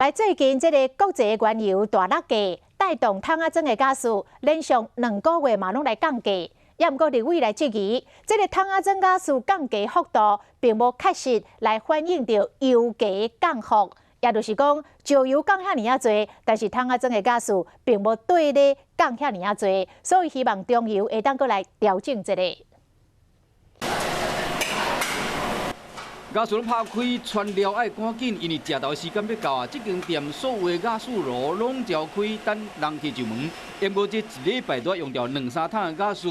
來最近這个國際原油大落價，帶動桶仔裝的瓦斯連續2個月嘛攏來降價。也毋過立委來質疑，這个桶仔裝瓦斯降價幅度並無確實來反映著油價降幅，也就是講，石油降遐爾仔濟，但是桶仔裝的瓦斯並無綴咧降遐爾仔濟，所以希望中油會當閣來調整一下。瓦斯攏拍開，傳料愛趕緊，因為食晝時間欲到啊！這間店所有的瓦斯爐攏召開，等人客上門。毋過這一禮拜都用掉兩三桶的瓦斯。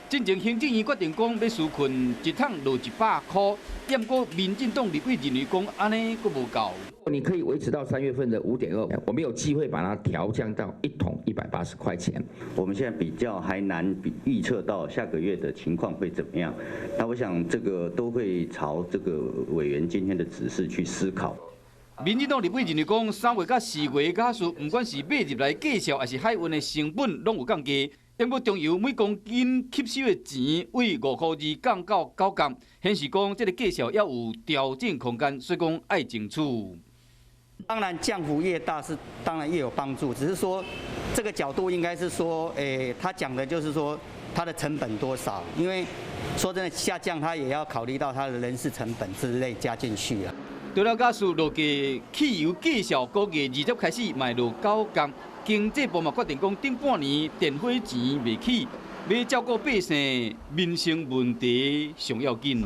進前行政院決定講欲紓困一桶落100箍，毋過民進黨立委認為講按呢閣無夠。你可以維持到3月份的5.2，我們有機會把它調降到一桶180塊錢。我們現在比較還難預測到下個月的情況會怎麼樣，那我想這個都會朝這個委員今天的指示去思考。民進黨立委認為講，3月佮4月瓦斯，毋管是買入來價數，抑是海運的成本，攏有降低。毋過中油每公斤吸收的錢為5塊2降到9角，顯示講這个價數猶有調整空間，所以講愛爭取。當然降幅越大是當然越有幫助，只是說這個角度應該是說，他講的就是說它的成本多少，因為說真的下降，他也要考慮到它的人事成本之類加進去啊。除了瓦斯落價，汽油價數估計20開始嘛落9角。經濟部嘛決定講，頂半年電火錢袂起，欲照顧百姓民生問題上要緊。